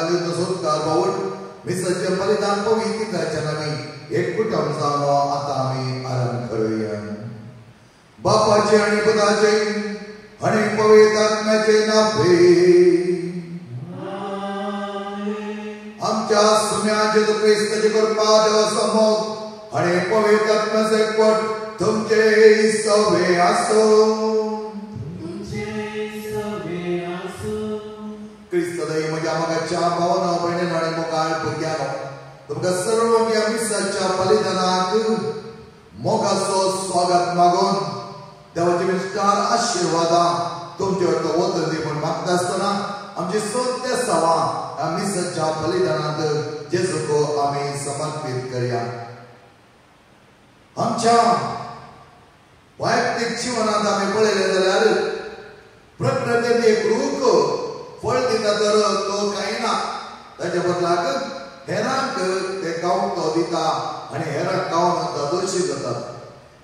आंगाक सोदकार पावट मिसाचें बलिदान पवित्रताच्या नांवी एक कुटुंब जावन आतां आमी आरंभ करुया. बापाचे आनी पुताचे आनी पवित्र आत्म्याचे नावे आमच्या सुम्या जेजू क्रिस्ताचे कृपा देवाचो मोग आनी पवित्र आत्म्याचो एकवट तुमचे सवे आसूं. क्रिस्तदय म्हज्या मोगाच्या भावानो भयणीनो आनी मोगाळ भुरग्यांनो, तुमकां सर्व ह्या मिसाच्या बलिदानाक मोगाचो स्वागत मागून देवाचे विस्तार आशिर्वादां तुमचे वरतो वचून दी म्हूण मागता आसतना आमची सत्य सवा ह्या मिसाच्या बलिदानांत जेजूक आमी समर्पीत करया. आमच्या वैयक्तीक जिवनांत आमी पळयलें जाल्यार प्रकृतीन एक रूख फळ दिता तर तो खायना, ताच्या बदलाक हेरांक ते खावंक तो दिता आनी हेरांक खावन दोशी जातात.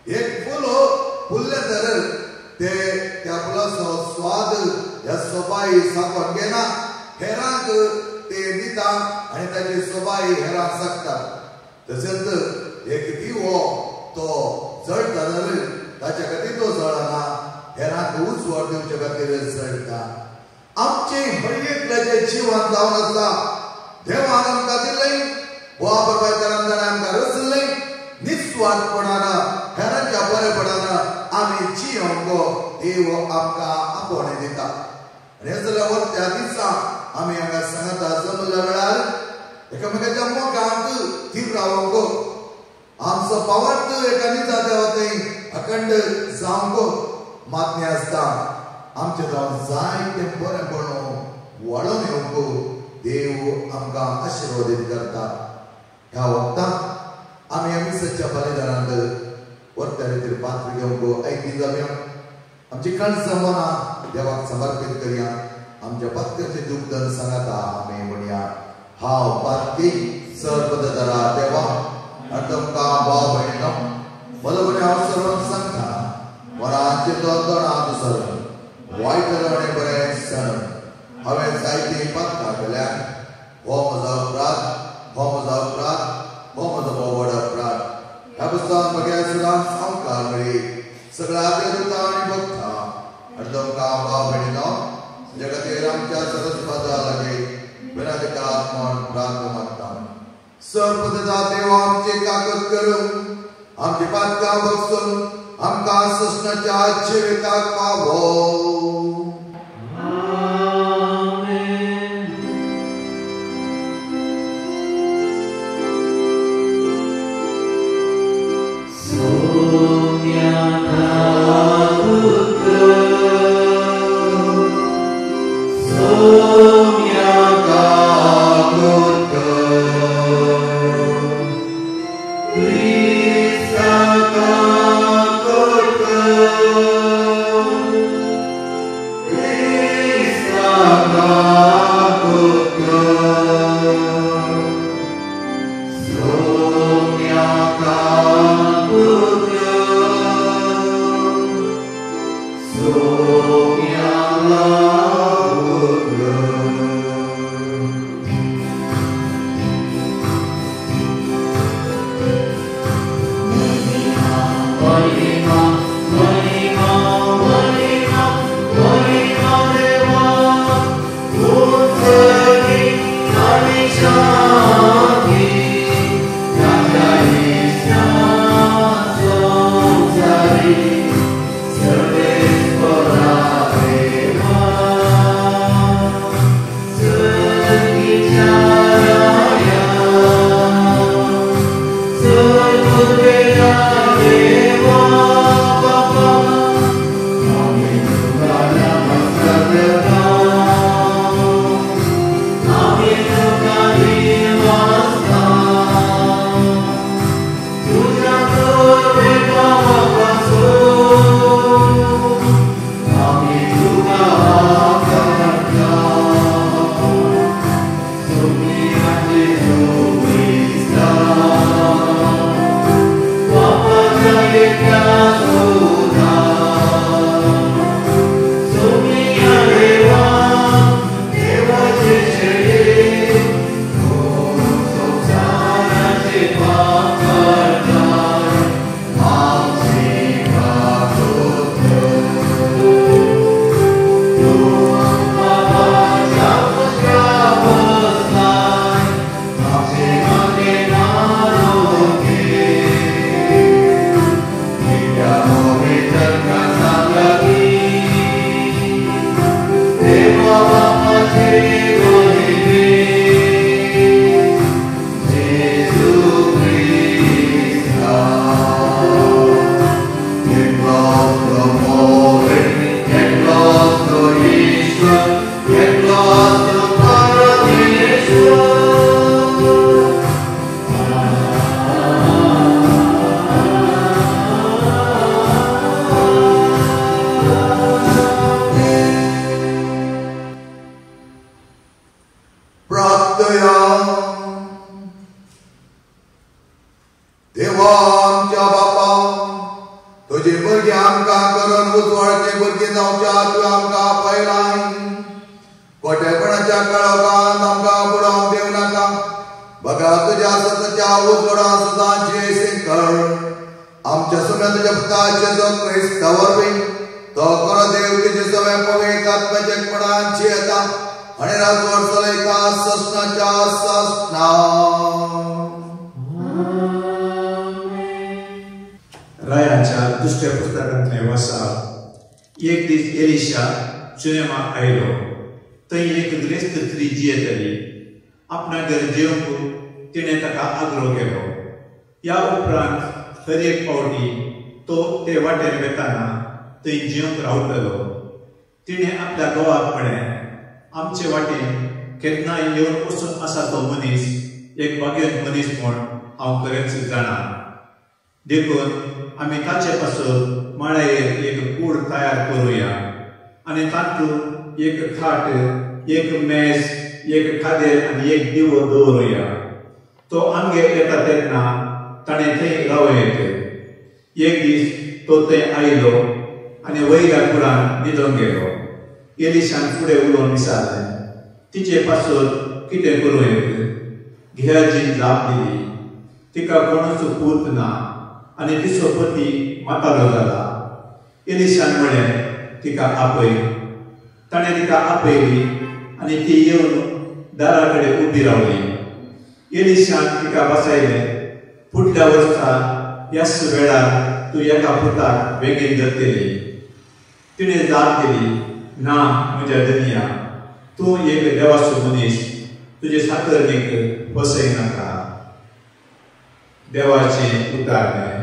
एक फूल फुल्लें तर ते त्या फुलाचो स्वाद ह्या सोबाई साकोवन घेना, हेरांक ते दिता आनी ताची सोबाई हेरांक सागतात. तशेंच एक दिवो तो जळटा जाल्यार ताच्या खातीर तो जळना, हेरांक उजवाड दिवचे खातीर जळटा. आमचे हर जीवन जावन आसा देवान आमकां दिलें, बुवा ताणें आमकां रचलें, निस्वार्थपणान हेरांच्या बरेपणान आमी जियोंक देव आमकां आपोवणें दिता. आनी हें जाल्यार त्या दिसा आमी हांगा सांगता जमल्या वेळार एकामेकाच्या मोगांत थीर रावंक, आमचो पावर्थ एका निजा देवा थंय अखंड जावंक मान्य आसता. आमचें जावन जायतें बरेंपण वाडोवन येवंक देव आमकां आशिर्वादीत करता. ह्या वखदाक आमी मिसाच्या बलिदानांत वरत्या रितीर पात्र घेवंक आयकी जावया. आमची कणसां मनां देवाक समर्पीत करया. आमच्या पात्राचें दुग्धन सांगाता आमी म्हणया, हांव पातकी सर्वदरा देवा आनी तुमकां भाव भयणीनो बरोबर हांव सर्वांक सांगता, मनाचे दोन सर वायट आनी बरें सण हांवें जायतीं पात्रां केल्या. हो म्हजो अपराध, हो म्हजो अपराध, हो म्हजो भोव व्हड अपराध. ह्या पुस्तकान म्हज्या सुदान सावकार मेळी सगळ्या देवता आनी भक्ता आनी तुमकां भाव भयणीनो म्हज्या खातीर आमच्या सरस्पता लागीं विनंती म्हूण प्रार्थना मागता. सर्वदा देव आमचे कागद करून आमची पातकां बसून आमकां सृष्णाच्या जिविताक पावो. Krista. दया. देवा आमच्या बापा, तुजे भुरगे आमकां करून उजवाडचे भुरगे जावच्या तुवें आमकां आपयलाय. कोटेपणाच्या काळोखांत आमकां बुडोवंक दिवं नाका, बघा तुज्या सताच्या उजवाडा सदां जियेसे कर. आमच्या सुम्या तुज्या पुताचे जो क्रिस्ता वरवीं तो खरो देव तुजे सगळ्या पवित्र आत्म्याच्या एकपणान जियेता आनी रातभर चलयता ससनाच्या ससना. रायाच्या दुसऱ्या पुस्तकांतलें वसा. एक दीस एलिशा चुनेमाक आयलो. थंय एक ग्रेस्त स्त्री जियेताली. आपणागेर जेवंक तिणें ताका आग्रो केलो. ह्या उपरांत हर एक फावटी तो ते वाटेर वेताना थंय जेवंक रावतलो. तिणें आपल्या घोवाक म्हळें, आमचे वाटेन केन्नाय येवन वचून आसा तो मनीस एक भाग्यवंत मनीस म्हूण हांव खरेंच जाणा. देखून आमी ताचे पासून माळयेर एक कूड तयार करुया आनी तातूंत एक खाट, एक मेज, एक खादेर आनी एक दिवो दवरुया. तो आमगेर येता तेन्ना ताणें थंय रावं येत. एक दीस तो थंय आयलो आनी वयल्या कुडान न्हिदोन गेलो. एलिशान फुडें उलोवन विचारलें, तिचे पासून कितें करूं येत? घेयाजीन जाप दिली, तिका कोणूच पूत ना आनी तिचो पती म्हातारो जाला. एलिशान म्हळें, तिका आपय. ताणें तिका आपयली आनी ती येवन दारा कडेन उबी रावली. एलिशान तिका बसयलें, फुडल्या वर्सा ह्याच वेळार तूं एका पुताक वेंगेन धरतली. तिणें जाप दिली, ना म्हज्या धनया, तूं एक देवाचो मनीस, तुजे साकरणीक फसय नाका. देवाचें उतारलें.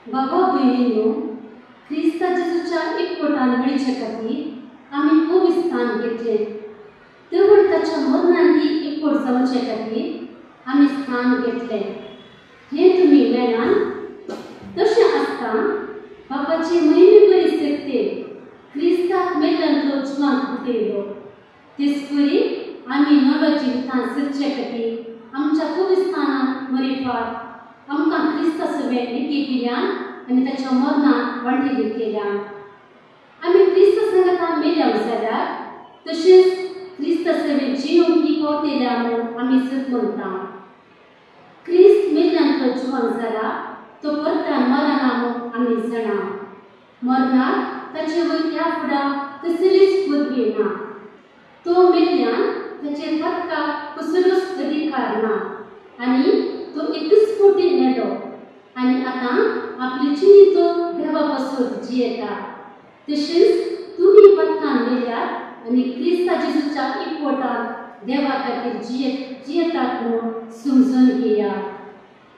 बाबा भयणींनो, क्रिस्ता जेजूच्या एकवटान मेळचे खातीर आमी खूब स्थान घेतलें. तेवूय ताच्या मरणांत एकवट जावचे खातीर आमी स्थान घेतलें. हें तुमी जाणात. तशें आसता बापाची म्हयने बरी सक्ते क्रिस्ताक मेल्ल्यांतलो जिवांत उठयलो. तेचपरी आमी नव्या जिवितांत सरचे खातीर आमच्या खूब स्थानांत मरेपार आमकां क्रिस्ता सवें एके भिल्यान आनी ताच्या मरणान वांटेली केल्या. आमी क्रिस्त संगता मेल्या जाल्यार तशेंच क्रिस्त सेवेत जियोंक पावतेल्या म्हूण आमी सत म्हणटा. क्रिस्त मेल्ल्यांतलो जिवन जाला तो परतान मरना म्हूण आमी जाणा. मरणाक ताचे वयर ह्या फुडां कसलीच पदवी ना. तो मेल्ल्यान ताचेर पदकाक कसलोच अधिकार ना आनी तो एकच फावटी मेलो आनी आतां आपली जिणी तो देवा पासून जियेता. तशेंच तुमी पदकान मेल्यात आनी क्रिस्ता जेजूच्या एकवटान देवा खातीर जियेतात म्हूण समजून घेया.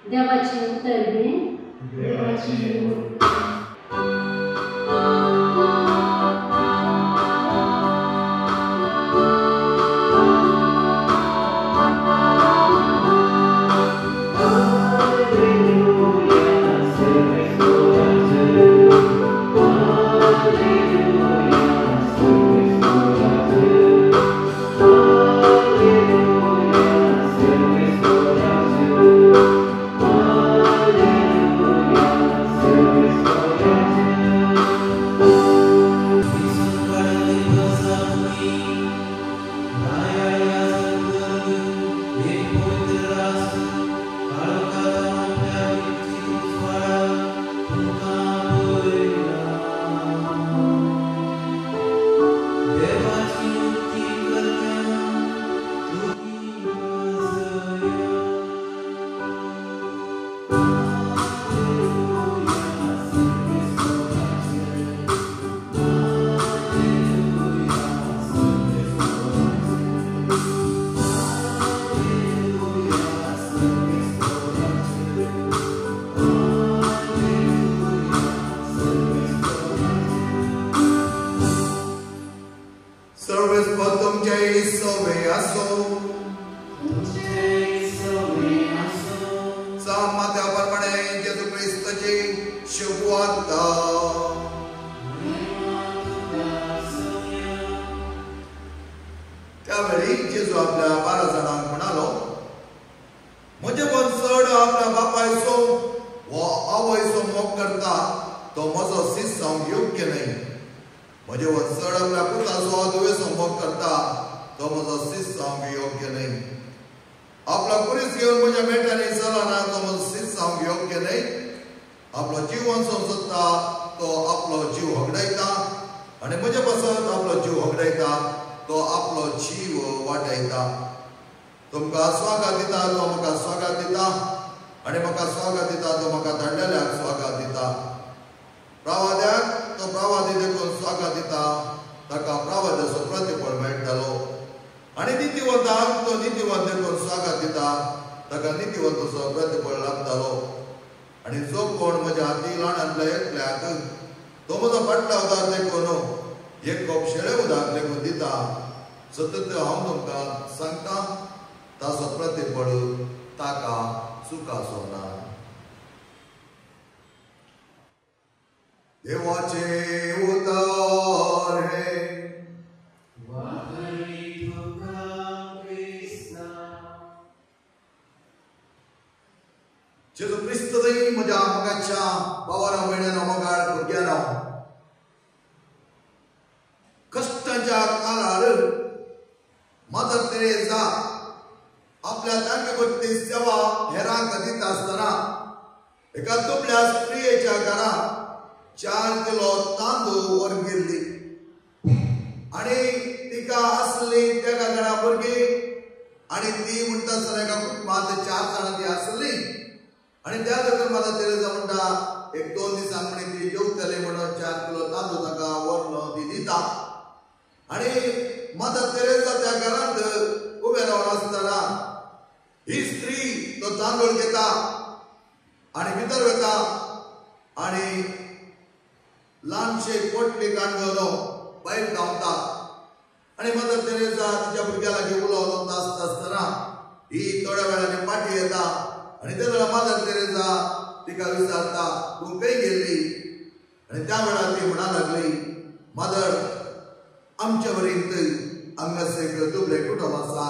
देवाचें उतर हें. देवाचें. त्यावेळी जेजू आपल्या 12 जाणांक म्हणालो, म्हजे मन चड आपल्या बापायचो वा आवयचो मोग करता तो म्हजो शिस्त जावंक योग्य न्हय. म्हजे वन चड आपल्या पुताचो वा धुवेचो मोग करता तो म्हजो शिस्त जावंक योग्य न्हय. आपला कुरीस घेवन म्हज्या मेटांनी चलना तो म्हजो शिस्त जावंक योग्य न्हय. आपलो जीवन सोंसता तो आपलो जीव होगडायता आनी म्हजे पासत आपलो जीव होगडायता तो आपलो जीव वाटयता. तुमकां स्वागत दिता तो म्हाका स्वागत दिता आनी म्हाका स्वागत दिता तो म्हाका धाडलेल्याक स्वागत दिता. प्रावाद्याक तो प्रावादी देखून स्वागत दिता ताका प्रावाद्याचो प्रतिफळ मेळटलो आनी नितीवंताक तो नितीवंत देखून स्वागत दिता ताका नितीवंताचो प्रतिफळ लाभतालो. आनी जो कोण म्हज्या हाती ल्हानांतल्या एकल्याक तो म्हजो फाटलो उदार देखून एक कप शेळे उदक लेगून दिता, सतत हांव तुमकां सांगता ताचो प्रतिफळ ताका चुकाचो ना. देवाचें उतर हें. जेजू क्रिस्त म्हज्या मोगाच्या भावानो भयणांनो मोगाळ भुरग्यांनो, कश्टांच्या काळार मदर तेरेजा आपल्या तांकेपती सेवा हेरांक दिता आसतना एका दुबळ्या स्त्रियेच्या घरा 4 किलो तांदूळ व्हरून गेल्ली आनी तिका आसली तेका घरा भुरगीं आनी ती म्हणटा आसतना एका कुटुंबांत 4 जाणां ती आसली. आनी त्या खातीर मदर तेरेजा म्हणटा एक 2 दिसांक म्हणे ती जेवतली म्हणून 4 किलो तांदूळ ताका व्हरून ती दिता. आनी मदर तेरेजा त्या घरांत उबे रावन आसतना ही स्त्री तो तांदूळ घेता आनी भितर वता आनी ल्हानशे पोटली काडून भायर धांवता. आनी मदर तेरेजा तिच्या भुरग्या लागीं उलोवन आसता आसतना ही थोड्या वेळांनी फाटीं येता आनी त्या वेळार मदर तेरेजा तिका विचारता, तूं खंय गेल्ली? आनी त्या वेळार ती म्हणा लागली, मदर आमच्या वरींत हांगासर एक दुबळें कुटुंब आसा.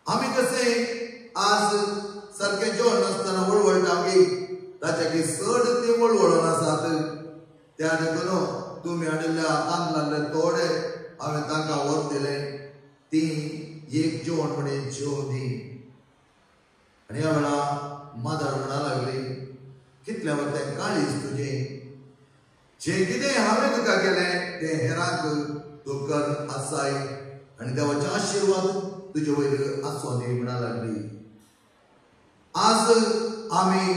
आमी कशें आज सारकें जेवण नासतना वळवळटा आमी ताच्या चड ती वळवळून आसात. त्या देखून तुमी हाडिल्ल्या तांदळांतले थोडे हांवें तांकां व्हर दिले, ती एक जेवण म्हणून जेवण दी. आनी ह्या वेळार मदर म्हणा लागली, कितलें वरतें काळीज तुजें, जें कितें हांवें तुका केलें तें हेरांक तूं कर आसाय आनी देवाचे आशिर्वाद तुजे वयर आसूं दी म्हणा लागली. आज आमी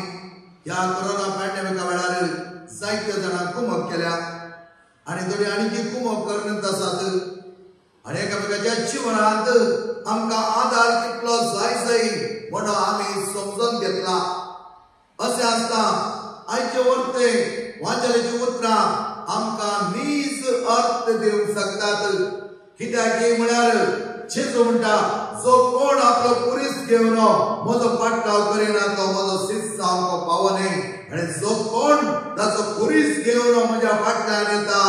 ह्या कोरोना पॅन्डेमिका वेळार जायत्या जाणांक कुमक केल्या आनी थोडी आणखी कुमक करून आसात. आनी एकामेकाच्या जिवनांत आमकां आदार कितलो जाय जाय म्हणून आमी समजून घेतला. अशें आसता आयचे वर्ते वाचल्याची उतरां आमकां नीज अर्थ दिवंक शकतात. कित्याक म्हळ्यार जेजू म्हणटा, जो कोण आपलो पुरीस घेवन म्हजो पाटलाव करिना तो म्हजो शिस्त जावंक पावना, आनी जो कोण ताचो पुरीस घेवन म्हज्या फाटल्यान येता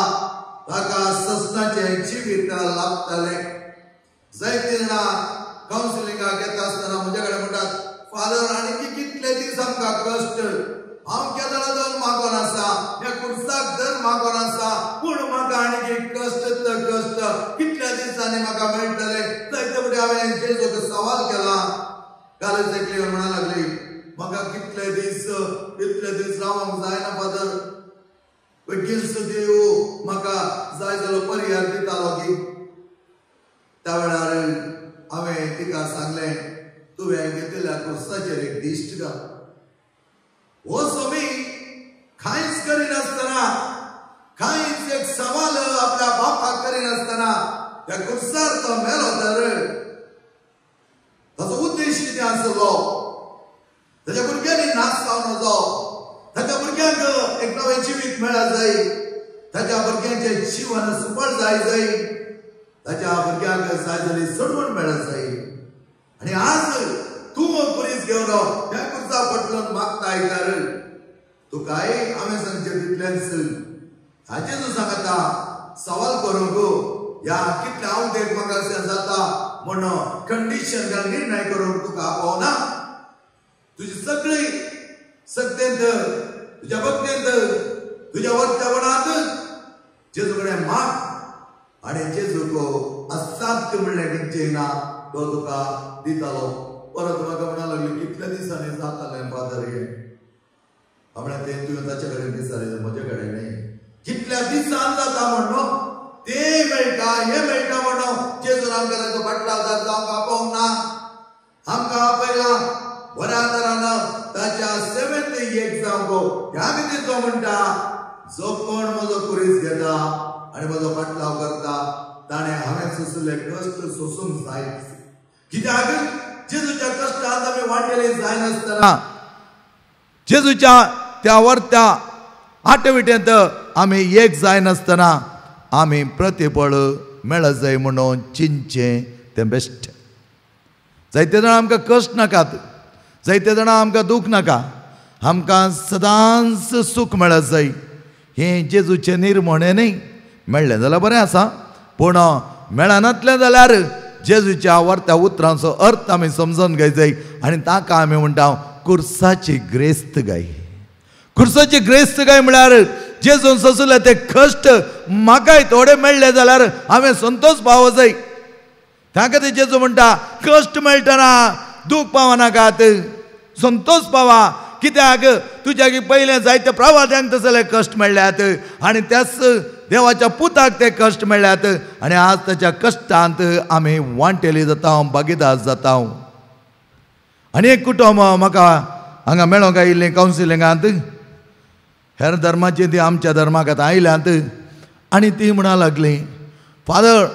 ताका ससनाचें जिवीत लाभतलें. जायते जाणां कावन्सिलिंगाक येता आसतना म्हज्या कडेन म्हणटात, फादर आनी कितले दीस आमकां कश्ट, हांव केदळा दर मागोन आसा, ह्या कुर्साक दर मागोन आसा, पूण म्हाका आनी कश्ट तर कश्ट कितल्या दिसांनी म्हाका मेळटले. जायते फावटी हांवें जेजूक सवाल केला. कालच एकली म्हणा लागली, म्हाका कितले दीस इतले दीस रावंक जायना फादर, वकील देव म्हाका जाय जालो पर्याय दितालो की. त्या वेळार हांवें तिका सांगलें, तुवें घेतिल्ल्या कुर्साचेर एक दिश्ट घाल. हो स्वामी कांयच करिनासतना, कांयच एक सवाल आपल्या बापाक करिनासतना त्या कुर्सार तो मेलो तर ताचो उद्देश कितें आसलो? ताच्या भुरग्यांनी नाश जावन वचो, ताच्या भुरग्यांक एक नवें जिवीत मेळत जाय, ताच्या भुरग्यांचें जिवन सुफळ जाय जाय, ताच्या भुरग्यांक जाय जाली सोडवण मेळत जाय. आनी आज तूं पुलीस घेवन त्या कुर्सा पटलोन मागताय तर तुकाय हांवें सांगचें तितलेंच. हाचें तूं सांगता सवाल करूंक ह्या कितल्या आवदेक म्हाका अशें जाता म्हण कंडिशन निर्णय करूंक तुका आपोवना. तुजी सगळी सत्तेंत, तुज्या भक्तेंत, तुज्या वर्तवणांत जेजू कडेन माग आनी जेजूक असाध्य म्हणलें कितें ना तो तुका दितालो. परत म्हाका म्हणा लागली, कितल्या दिसांनी जातालें फादर हें? म्हळ्यार तें तुवें ताचे कडेन विचारलें, म्हजे कडेन न्ही. कितल्या दिसान जाता म्हणून तें मेळटा हें मेळटा म्हणून जेजून आमकां ताचो फाटलाव जावंक आपोवंक ना. आमकां आपयला बऱ्या तरान ताच्या सेवेंत एक जावंक. ह्या खातीर तो म्हणटा, जो कोण म्हजो पुरीस घेता आनी म्हजो फाटलाव करता ताणें हांवें सोंशिल्ले कश्ट सोंसूंक जाय. कित्याक जेजूच्या कश्टांत आमी वांटेले जायनासतना जेजूच्या त्या वर्त्या आटविटेंत आमी एक जायनासतना आमी प्रतिफळ मेळत जाय म्हणून चिंतचें तें बेश्ट. जायते जाणां आमकां कश्ट नाकात, जायते जाणां आमकां दूख नाका, आमकां सदांच सूख मेळत जाय. हें जेजूचें निर्मणें न्ही. मेळ्ळें जाल्यार बरें आसा, पूण मेळनातलें जाल्यार जेजूच्या वर्त्या उतरांचो अर्थ आमी समजून घेय जाय. आनी ताका आमी म्हणटा कुर्साची ग्रेस्त गाय. कुर्साची ग्रेस्त गाय म्हळ्यार जेजून सोंसले ते कश्ट म्हाकाय थोडे मेळ्ळे जाल्यार हांवें संतोश पावो जाय. त्या खातीर जेजू म्हणटा, कश्ट मेळटना दूख पावनाकात, संतोश पावा. कित्याक तुज्या पयलें जायते प्रवाद्यांक तसले कश्ट मेळ्ळ्यात आनी त्याच देवाच्या पुताक ते कश्ट मेळ्ळ्यात आनी आज ताच्या कश्टांत आमी वांटेली जाता, भागीदार जाता. आनी एक कुटुंब म्हाका हांगा मेळोंक आयिल्लें कावन्सिलिंगांत, हेर धर्माची ती आमच्या धर्माक आतां आयल्यांत आनी ती म्हणा लागली, फादर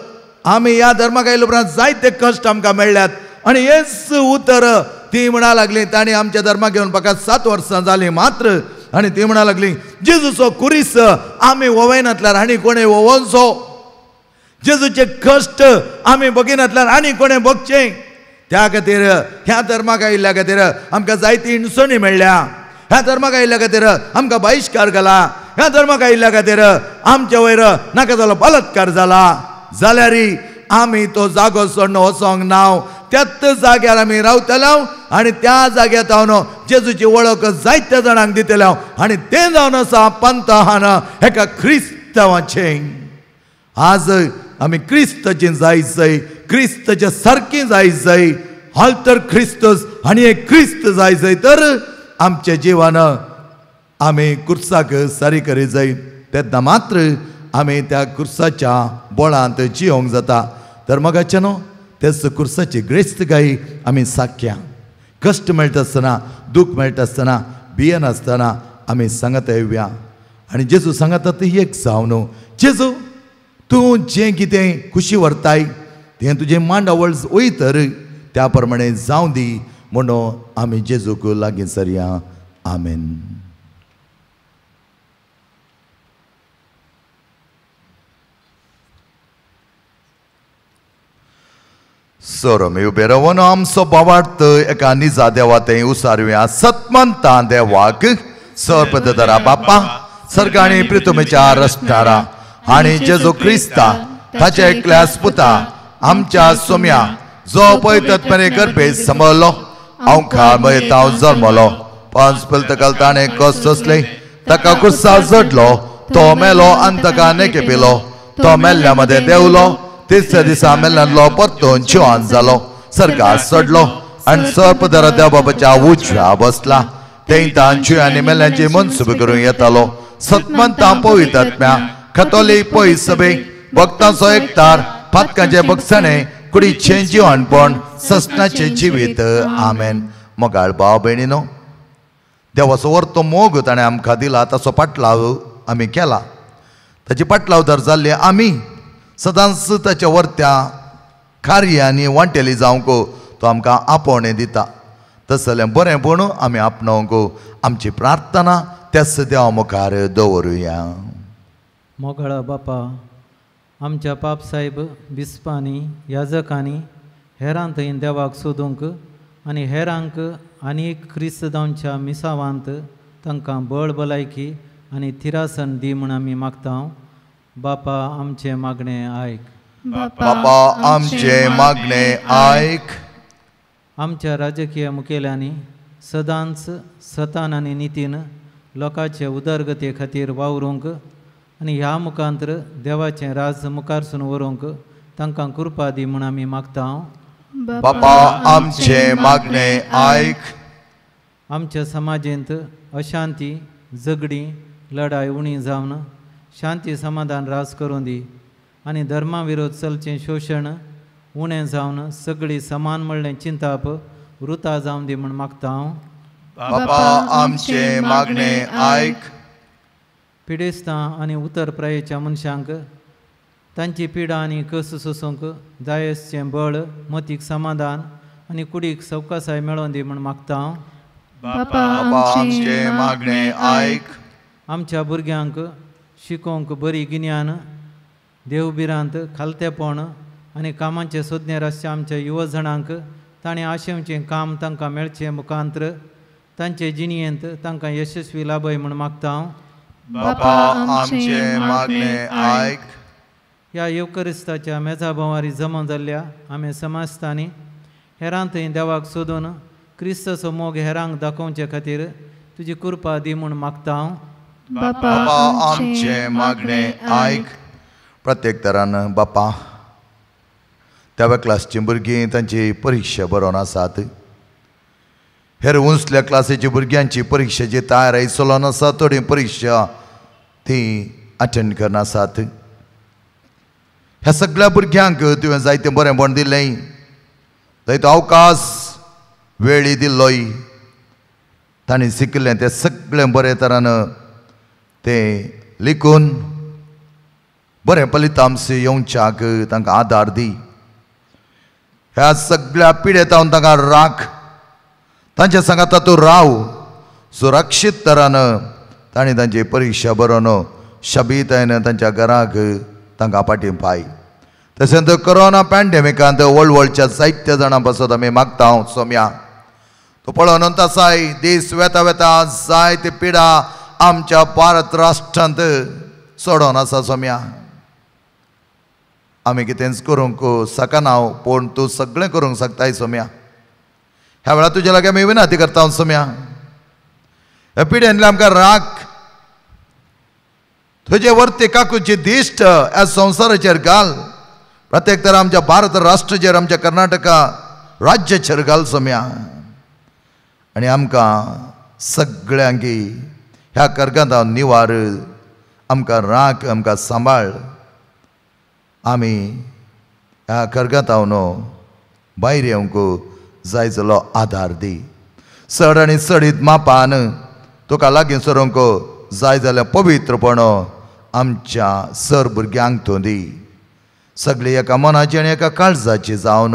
आमी ह्या धर्माक आयले उपरांत जायते कश्ट आमकां मेळ्ळ्यात. आनी हेच उतर ती म्हणा लागली, तांणी आमच्या धर्माक घेवन म्हाका 7 वर्सां जालीं मात्र. आनी ती म्हणा लागली, जेजूचो कुरीस आमी वोवयनातल्यार आनी कोणें वोवनचो, जेजूचे कश्ट आमी बगिनातल्यार आनी कोणें बगचें. त्या खातीर ह्या धर्माक आयिल्ल्या खातीर आमकां जायती हिणसणी मेळ्ळ्या, ह्या धर्माक आयिल्ल्या खातीर आमकां बहिश्कार घाला, ह्या धर्माक आयिल्ल्या खातीर आमचे वयर नाका जालो बलात्कार जाला. जाल्यार आमी तो जागो सोडून वचोंक ना, त्याच जाग्यार आमी रावतले. आनी त्या जाग्यार हांव जेजूची वळख जायत्या जाणांक दितले हांव. आनी तें जावन आसा पंतहान एका क्रिस्तांवाचें. आज आमी क्रिस्ताचें जाय जाय, क्रिस्ताच्या सारकें जाय जाय, हाल तर क्रिस्तस आनी एक क्रिस्त जाय जाय तर आमच्या जिवान आमी कुर्साक सारी करी जाय. तेन्ना मात्र आमी त्या कुर्साच्या बोळांत जियोंक जाता. तर मगाचें न्हू तेच कुर्साची ग्रेस्त गाय आमी साख्या. कश्ट मेळटा आसतना, दूख मेळटा आसतना, भियेनासतना आमी सांगता येवया. आनी जेजू सांगता ती एक जावं न्हू, जेजू तूं जें कितें खुशी व्हरताय तें तुजें मांडावळ वयतर त्या प्रमाणे जावं दी म्हणून आमी जेजूक लागीं सरया. आमेन. सर आमी उबे रावन आमचो भावार्थ एका निजा देवा थंय उसारया. सतमंता देवाक सर्पदरा बापा सर्ग आनी प्रितुमेच्या रस्तारा आनी जेजू क्रिस्ता ताच्या एकल्या पुता आमच्या सोम्या जो पळय तत्परे गर्भे समजलो अवखार मयताव जल्मलो पांच पलतकाल ताणें कस सोंसले ताका कुर्सा जडलो तो मेलो आनी ताका नेके पिलो तो मेल्ल्या मदें देंवलो तिसऱ्या दिसा मेल्ल्यातलो परतून जिवान जालो सर्गार चडलो आनी सर्पदरा देव बाबाच्या उजव्या बसला. थंय तांची आनी मेल्ल्यांची मनसुबी करूंक येतालो. सतमंता पवित्र कथोलीक पय सभे भक्तांचो एकतार पातकांचे भगसणे कुडीचें जिवनपण ससनाचें जिवीत. आमेन. मोगाळ भाव भयणीनो, देवाचो वर्तो मोग ताणें आमकां दिला ताचो पाटलाव आमी केला. ताची पाटलावदार जाल्ले आमी सदांच ताच्या वर्त्या कार्यांनी वांटेली जावंक तो आमकां आपोवणें दिता. तसलें बरें पूण आमी आपणावंक आमची प्रार्थना त्याच देवा मुखार दवरुया. मोगाळा बापा, आमच्या पापसाहेब बिस्पांनी याजकांनी हेरां थंय देवाक सोदूंक आनी हेरांक आनी क्रिस्तांवच्या मिसावांत तांकां बळ भलायकी आनी थिरासन दी म्हूण आमी मागता. बापा आमचें मागणें आयक. बापा आमचें मागणें आयक. आमच्या राजकीय मुखेल्यांनी सदांच सतान आनी नितीन लोकांचे उदरगती खातीर वावरूंक आनी ह्या मुखांतर देवाचें राज मुखारसून व्हरूंक तांकां कृपा दी म्हूण आमी मागता. बापा आमचें मागणें आयक. आमच्या समाजेंत अशांती झगडीं लढाय उणी जावन शांती समाधान राज करूं दी आनी धर्मा विरोध चलचें शोशण उणें जावन सगळीं समान म्हणलें चिंताप वृता जावन दी म्हूण मागता हांव. बापा आमचें मागणें आयक. पिडेस्तां आनी उतर प्रायेच्या मनशांक तांची पिडा आनी कस सोसूंक जायसचें बळ मतीक समाधान आनी कुडीक सवकासाय मेळोवन दी म्हूण मागता हांव. बापा आमचें मागणें आयक. आमच्या भुरग्यांक शिकोवंक बरी गिन्यान देवभिरांत खालतेपण आनी कामाचें सोदणेर आसच्या आमच्या युवजणांक ताणें आशेवचें काम तांकां मेळचें मुखांत्र तांचे जिणयेंत तांकां यशस्वी लाभय म्हूण मागता हांव. बापा आमचें मागणें आयक. ह्या येवकरिस्ताच्या मेजा भोंवारी जमा जाल्ल्या आमी समाजतांनी हेरां थंय देवाक सोदून क्रिस्ताचो मोग हेरांक दाखोवचे खातीर तुजी कृपा दी म्हूण मागता हांव. बापा आमचें मागणें आयक. प्रत्येक तरान बापा त्या क्लासची भुरगीं तांची परिक्षा बरोवन आसात, हेर उंचल्या क्लासीची भुरग्यांची परिक्षेची तयारी चलोवन आसा, थोडी परिक्षा ती अटेंड करना आसात. ह्या सगळ्या भुरग्यांक तुवें जायतें बरेंपण दिलें, जायतो अवकाश वेळी दिल्लोय, तांणी शिकलें तें सगळें बरे तरान तें लिखून बरें फलितांश येवच्याक तांकां आदार दी. ह्या सगळ्या पिडेतावन तांकां राख, तांच्या सांगाता तूं राव सुरक्षीत तरान तांणी तांची परिक्षा बरोवन शबीतायन तांच्या घराक तांकां फाटीं पाय. तशेंच कोरोना पॅन्डेमिकांत वळवळच्या जायत्या जाणां पासत आमी मागता हांव सोम्या, तो पळोवन तसाय दीस वेता वेता जायते पिडा आमच्या भारत राष्ट्रांत सोडोन आसा सोम्या. आमी कितेंच करूंक शकना पूण तूं सगळें करूंक शकताय सोम्या. ह्या वेळार तुज्या लागीं आमी विनंती करता सोम्या, ह्या पिड्यांतले आमकां राख, तुजे वरती काकूची दिश्ट ह्या संवसाराचेर घाल, प्रत्येक तर आमच्या भारत राष्ट्राचेर, आमच्या कर्नाटका राज्याचेर घाल सोम्या. आनी आमकां सगळ्यांकी ह्या कर्गांत निवार, आमकां राख, आमकां सांबाळ. आमी ह्या कर्गांत न्हू भायर येवंक जाय जालो आदार दी. चड आनी चडीत मापान तुका लागीं सरूंक जाय जाल्यार पवित्रपण आमच्या सर भुरग्यांक तूं दी. सगळी एका मनाची आनी एका काळजाची जावन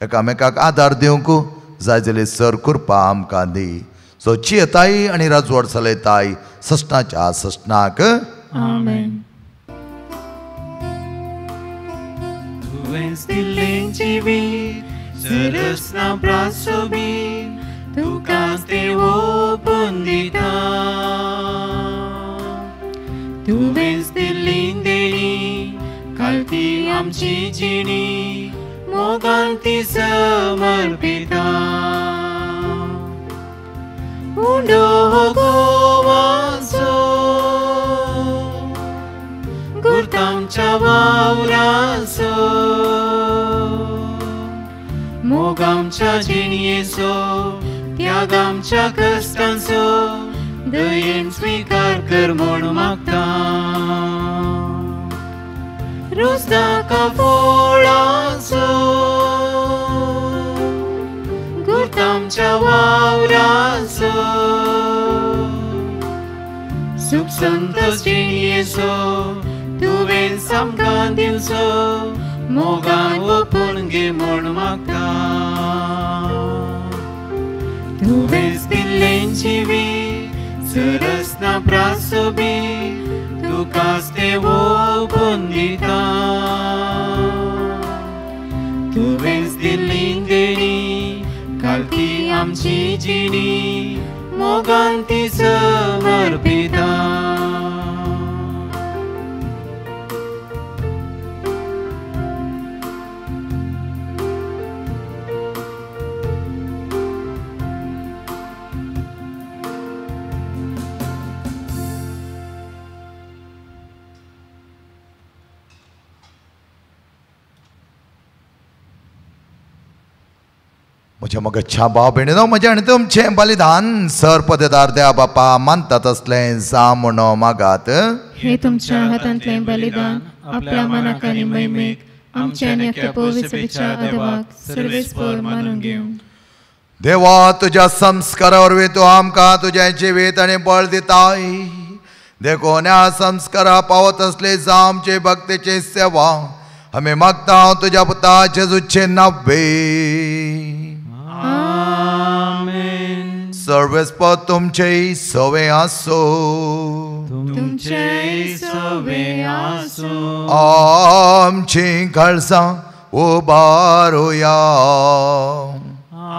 एकामेकाक आदार दिवंक जाय जाल्यार सर कृपा आमकां दी. सो चियताय आनी राजवट चलयताय सस्नाच्या सस्नाक. आमेन. तुवेंच दिल्लें जिवीत सरसना प्रासोबीत तुकाच तें ओपून दिता. तुवेंच दिल्ली देणी कालती आमची जिणी मोगान ती समर्पिता. उंडो गोवाचो गुर्तांच्या वावराचो मोगामच्या जिणयेचो त्यागामच्या कश्टांचो दयेन स्विकार कर म्हूण मागता. रोजदाका फोळाचो गुर्तांच्या वावराचो सुख संतोष जिणयेचो तुवें आमकां दिवचो मोगान ओपून घे म्हूण मागता. तुवेंच दिल्लें जिवीत सरसना प्रासोबीत तुकाच तें ओपून दिता. तुवेंच दिल्ली देणी कालती आमची जिणी मोगान ती समर्पिता. म्हज्या मगच्छा भाव भयणीनो, म्हजें आनी तुमचें बलिदान सर पदेदार देवा बापा मानतात तसलें जावं म्हणून मागात. हे तुमच्या हातांतलें बलिदान आपल्या मनाक आनी महिमेक आमच्या आनी अख्ख्या पवित्र देवाक सर्वेस्पर मानून घेवं. देवा, तुज्या संस्कारा वरवीं तूं आमकां तुजें जिवीत आनी बळ दिताय. देखून ह्या संस्कारा पावत असली जावं आमची भक्तीची सेवा आमी मागता तुज्या पुता जेजूचे नावे. आमेन. सर्वेस्पर तुमचे सवे आसो. तुमचे सवे आसो. आमची काळजां उबारुया.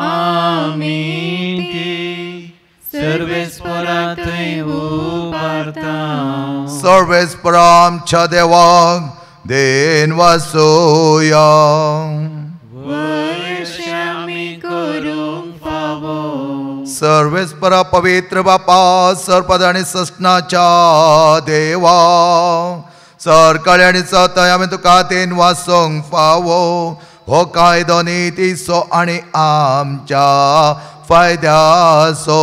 आमी ती सर्वेस्परा थंय उबारता. सर्वेस्पर आमच्या देवाक then वासोया. सर्वेस्परा पवित्र बापा सरपद आनी सस्नाच्या देवा सरकाळी आनी सतय आमी तुका then वासूंक फावो. हो कायदो नितीचो आनी आमच्या फायद्याचो.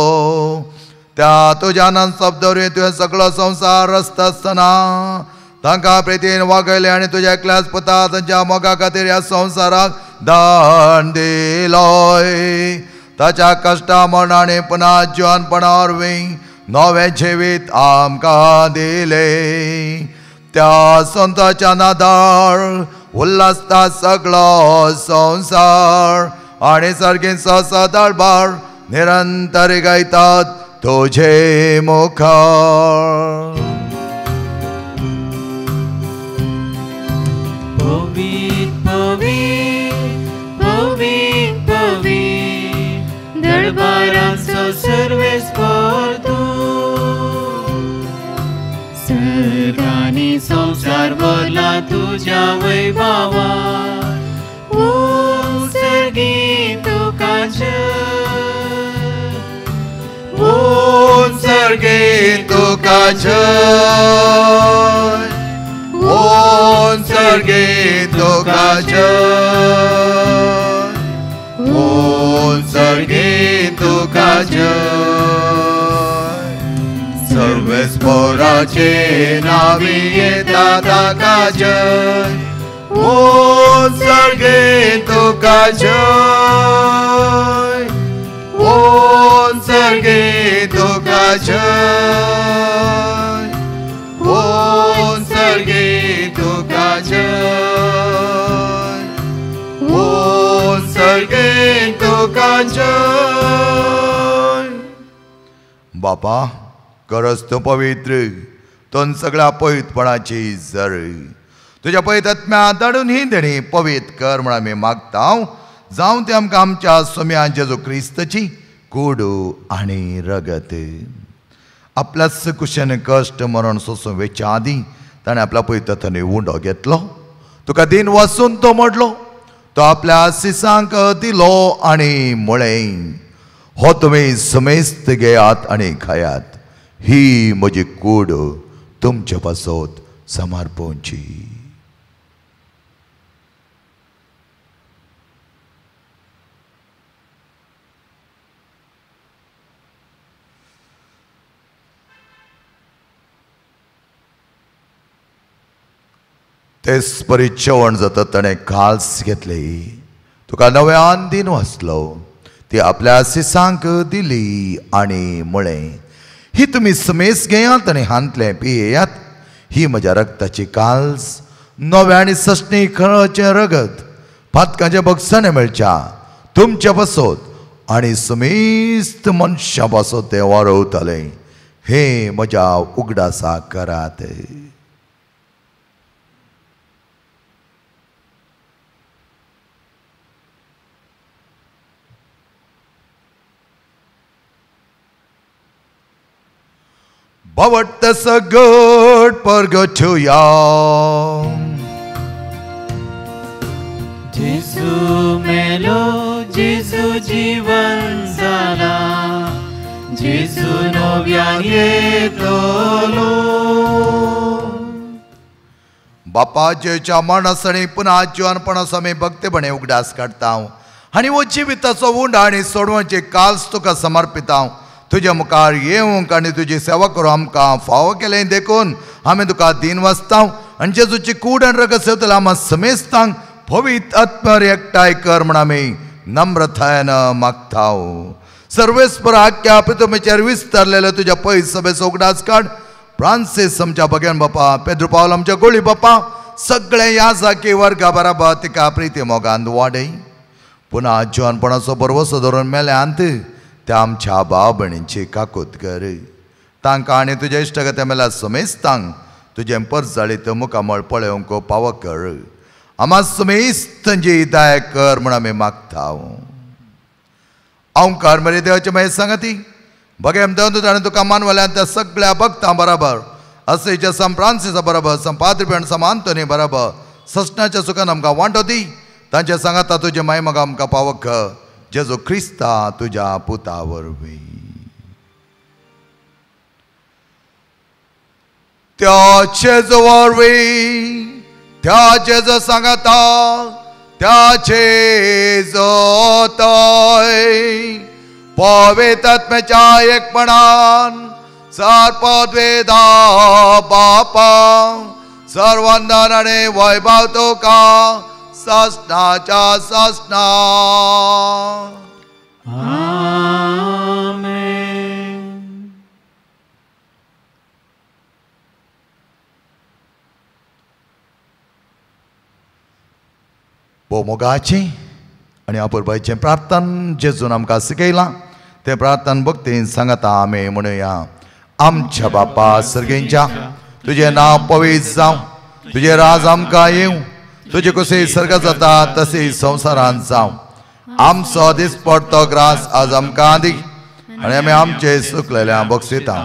त्या तुज्या शब्द वरवीं तुवें सगळो संवसार रचता आसतना तांकां प्रितीन वागयलें आनी तुज्या एकल्याच पुता तांच्या मोगा खातीर ह्या संवसाराक दान दिलोय. ताच्या कश्टा मरण आनी पुना जिवनपणा वरवीं नवें जिवीत आमकां दिलें. त्या संताच्या नादार उल्हासता सगळो संवसार आनी सारकें सदाळबार निरंतर गायतात तुजे मुखार. पवीत पवीत पवीत पवीत दरबाराचो सर्वेस्पर तूं. सर्गांनी संवसार भरला तुज्या वैभवान. ओ सर्गी तुका जय, उत्सर्गीत तुका जय, उत्सर्गीत तुका जय, उत्सर्गीत तुका जय। सर्वेस्पोराचे नावी येता ताका जय, उत्सर्गीत तुका जय, उत्सर्गीत तुका जय, उत्सर्गीत तुका जय, उत्सर्गीत तुका जय। बापा गरज तूं पवित्र, तूं सगळ्या पवित्रपणाची जर तुज्या पवित्र आत्म्या धाडून ही देणी पवित्र कर म्हण आमी मागता। जावं तें आमकां आमच्या सोम्या जेजू क्रिस्ताची कूड आनी रगत। आपल्याच कुशेन कश्ट मरण सोसून वेच्या आदीं ताणें आपल्या पवित्र आत्म्यान उंडो घेतलो, तुका दिन वाचून तो मोडलो, तो आपल्या सिसांक दिलो आनी म्हळें, हो तुमी समेस्त घेयात आनी खायात, ही म्हजी कूड तुमचे पासत समर्पणची। तेच परी जेवण जाता ताणें काल्स घेतली, तुका नव्यान दिन वाचलो, ती आपल्या सिसांक दिली आनी म्हळें, ही तुमी समेस घेयात आनी हांतलें पियेयात, ही म्हज्या रक्ताची काल्स, नव्या आनी सस्नी खळाचें रगत, पातकांचें बगसणें मेळच्या तुमच्या पासत आनी समेस्त मनशां पासत तें वारवतालें, हें म्हज्या उगडासा करात। बावट सगट परगठुया, जेजू मेलो जेजू जीवन जाला, जेजू नव्यान येतलो। बापा जेच्या मरणासणी पुन्हा जिवनपणाचो आमी भक्तीपणे उगडास काडता आनी हो जिविताचो उंड आनी सोडवणची काल्स तुका समर्पिता। तुज्या मुखार येवंक आनी तुजी सेवा करूं आमकां फावो केलें देखून आमी तुका दीन वाचता आनी जेजूची कूड आनी रगत सेवतल्या आमकां समेस्तांक पवित्र आत्म्यार एकठांय कर म्हण आमी नम्रतायेन मागता। सर्वेस्पर आख्या पितुमेचेर विस्तारलेले तुज्या पयस सभेचो उगडास काड। फ्रांसीस आमच्या भगेन बापा, पेद्रू पावल आमच्या गोळी बापा, सगळे ह्या जाकी वर्गा बराबर तिका प्रिती मोगान वाडय। पुन्हा जिवनपणाचो भरवसो धरून मेल्यांत त्या आमच्या भाव भयणींची काकूत कर, तांकां आनी तुज्या इश्टागत्या मेल्या समेस्तांक तुजें परजळीत मुखामळ पळोवंक पावो कर। आमा समेस्तांची दया कर म्हण आमी मागता। ओंकार मरे देवाचे मागीर सांगती बघेम देव ताणें तुका मानवल्यान त्या सगळ्या भक्तां बराबर असेच्या सम फ्रांसिसा बराबर सम पाद्री सम आंतोनी बराबर ससनाच्या सुखान आमकां वांटो दी, तांच्या सांगाता तुजे माय मगा आमकां पावक जेजू क्रिस्ता तुज्या पुता वरवीं। त्या जेजू वरवीं, त्या जेजू सांगाता, त्या जेजू तय पवित्र आत्म्याच्या एकपणान सर्पद्वेदा बापा सर्वंदन आनी वैभव तुका ससनाच्या ससना। आमेन। भोव मोगाचें आनी अपुरबायेचें प्रार्थन जेजून आमकां शिकयलां तें प्रार्थन भक्तीन सांगता आमी म्हणुया। आमच्या बापा सर्गेंच्या, तुजें नांव पवित्र जावं, तुजें राज आमकां येवं, तुजें कशें सर्ग जाता तशें संवसारांत जावं। आमचो दिसपडतो ग्रास आज आमकां दी आनी आमी आमचें चुकलेल्यां बक्षिता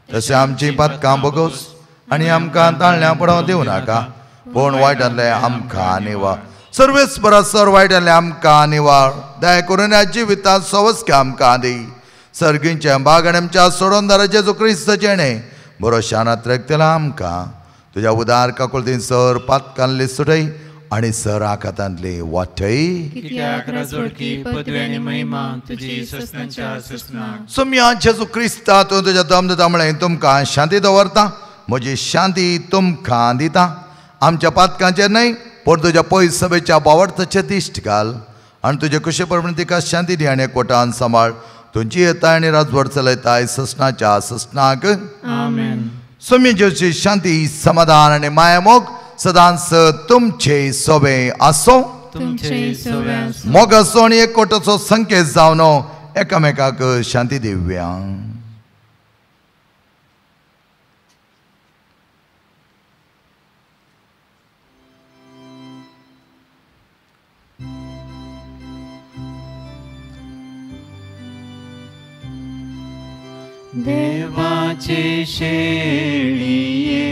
तशें आमचीं पातकां भोगोस आनी आमकां ताळण्यां पडोवंक दिवं नाका, पूण वायटांतलें आमकां निवा। सर्वेस्परा सर वायटांतलें आमकां निवाळ दया करून ह्या जिवितांत सवस्के आमकां दी. सर्गींच्या बाग आनी आमच्या सोडोनदारा जेजू क्रिस्ताचें बरो शानात रगतला आमकां तुज्या उदार काकुळतीन सर पातकांतली सुटय आनी सर आखातांतली वाटय. सोम्या जेजू क्रिस्ता तूं तुज्या दम दिता म्हळें तुमकां शांती दवरता, म्हजी शांती तुमकां दिता. आमच्या पातकांचेर न्हय पूण तुज्या पयस सभेच्या बावडताचेर दिश्ट घाल आनी तुजे कुशे प्रमाणे तिका शांती दी आनी एकवटान सांबाळ. तुमची येताय आनी राजवट चलयताय ससनाच्या ससनाक. आमेन. सोम्या जेजूची शांती समाधान आनी मायामोग सदांच तुमचे सोबे आसो. मोगाचो आनी एकवटाचो संकेत जावन एकामेकाक शांती दिव्या. देवाचे शेळये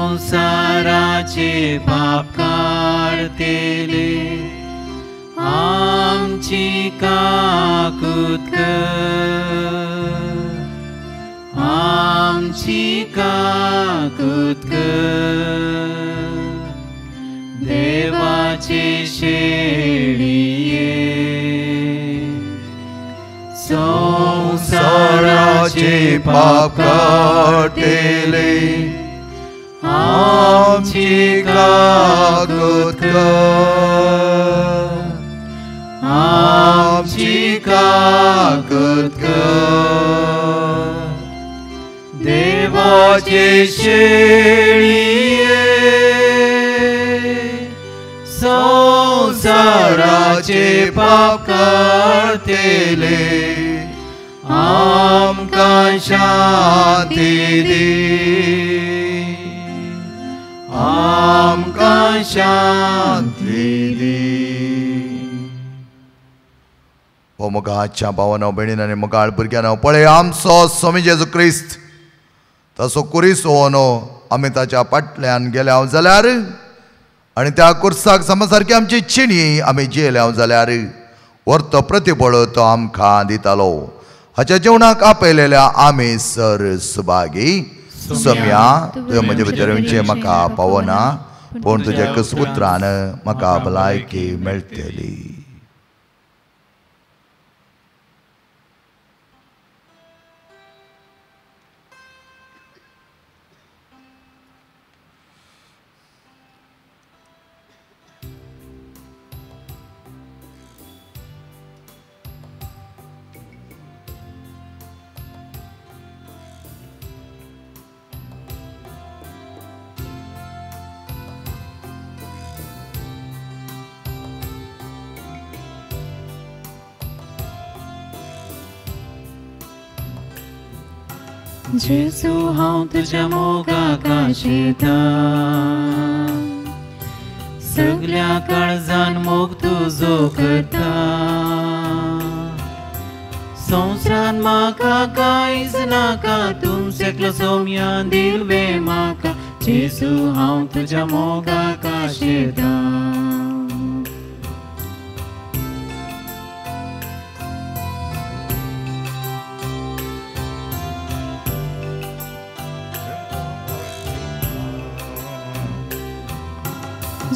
संसाराचे पाप काडतेले आमची काकूत कर, आमची काकूत कर. देवाचे शेळये संसाराचे पाप काडतेले आमची काकूत कर, आमची काकूत कर. देवाचे शेळये संसाराचे पाप काडतेले आमकां शांती दी, आमकां शांती दी. हो मोगाच्या भावानो भयणीन आनी मोगाळ भुरग्यांनो, पळय आमचो स्वामी जेजू क्रिस्त तसो कुरीस होनो आमी ताच्या फाटल्यान गेल्या जाल्यार आनी त्या कुर्साक समसारकी आमची चिणी आमी जियेल्या जाल्यार वर्तो प्रतिबळ तो आमकां दितालो. हाच्या जेवणाक आपयलेल्या आमी सर सुभागी. सम्या तुवें म्हजे भितर येवचें म्हाका पावना, पूण तुज्या एकच उतरान म्हाका भलायकी मेळटली. जेजू हांव तुज्या मोगाक आशेतां, सगल्या काळजान मोग तुजो करता. संवसारान म्हाका कांयच नाका, तुमचें सोम्या दिलवे म्हाका. जेजू हांव तुज्या मोगाक आशेतां.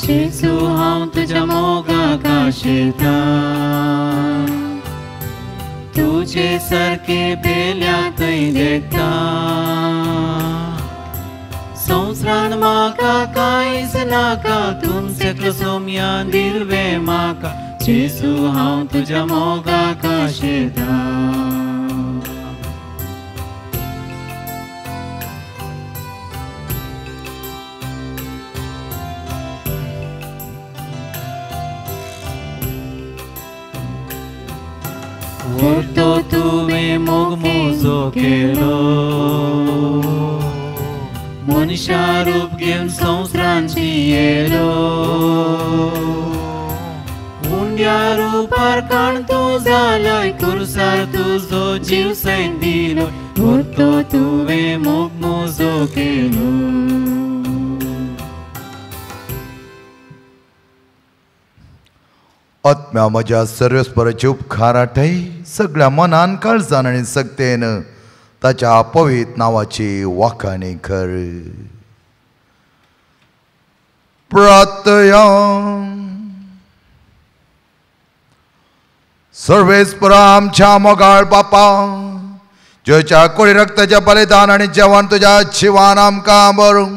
जेजू हांव तुज्या मोगाक आशेतां, तुजे सारके पेल्या थंय देखता. संवसारान म्हाका कांयच नाका, तुमचें सोम्या दिलवे म्हाका. जेजू हांव तुज्या मोगाक आशेतां. तो तुवें मोग म्हजो केलो, मनशा रूप घेवन संवसारान जियेलो. उंड्या रुपार काण तूं जालोय, कुर्सार तुजो जीव सैन दिलो. तो तुवें मोग म्हजो केलो. आत्म्या म्हज्या सर्वेस्पराचे उपकार आठय सगळ्या मनान काळजान आनी सक्तेन ताच्या पवित्र नांवाची वाखाणी कर. प्रार्थया. सर्वेस्परा आमच्या मोगाळ बापा, ज्योच्या कोळी रक्ताच्या बलिदान आनी जेवण तुज्या जिवान आमकां बरूं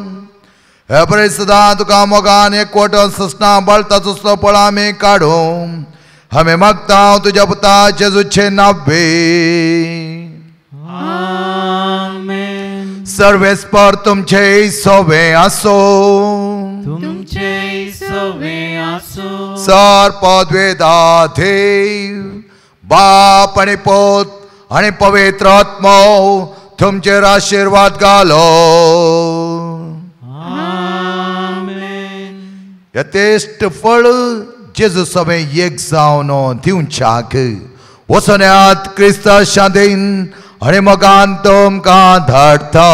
हे बरे सदां तुका मोगान एकवट ससना बळता तुसलो पळ आमी काडूं आमी मागता तुज्या पुता जेजूचे नावे. सर्वेस्पर तुमचे सोवे आसो. तुमचे सोवे आसो. सर पदवेदा देव बाप आनी पोत आनी पवित्र आत्मो तुमचेर आशिर्वाद घालो. यथेश्ट फळ जेजू सवें एक जावन दिवच्याक वचोन्यात क्रिस्ता शांतीन आनी मोगान तुमकां धाडटा.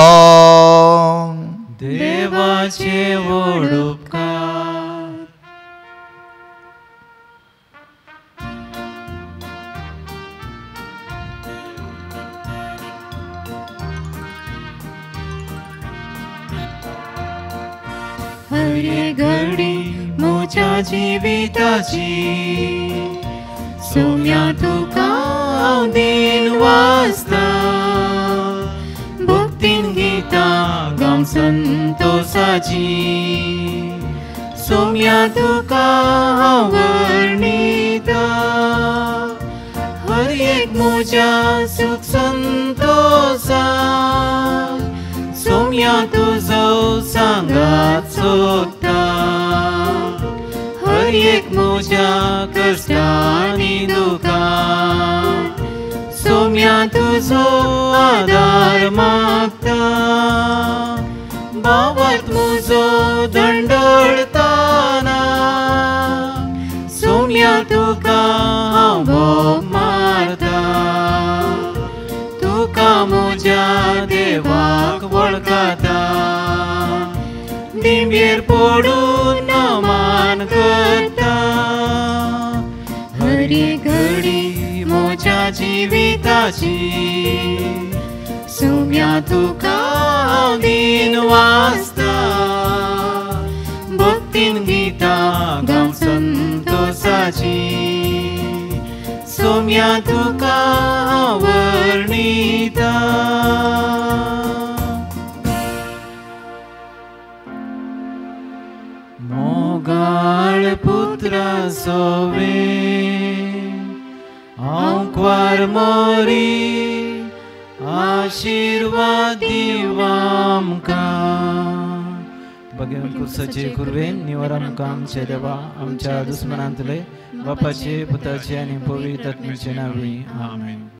देवाचे व्हड उपकार. हरे घडी म्हज्या जिविताची सोम्या तुका हांव दीन वाचता भक्तीन गितां गावंक संतोसाची सोम्या तुका हांव वर्णिता हर एक म्हज्या सूख संतोसा सोम्या तुजो सांगात सोदता हर एक म्हज्या कश्टांनी दुखान सोम्या तुजो आदार मागता बावत म्हजो दंडळताना सोम्या तुका हांव बोब मारता तुका म्हज्या देवाक वळखता दिंबेर पडून नमान करता हर एक घडी म्हज्या जिविताची सोम्या तुका हांव दीन वाचता भक्तीन गितां गावंक संतोसाची सोम्या तुका हांव वर्णिता. मोगाळ पुत्रा सोवे आंकवार मोरी आशिर्वाद दिव आमकां. बगेवन कुर्साचे कुर्वेन निवर आमकां आमचे देवा आमच्या दुस्मनांतले बापाचे पुताचे आनी पवित्र आत्म्याचे नांवी. आमेन.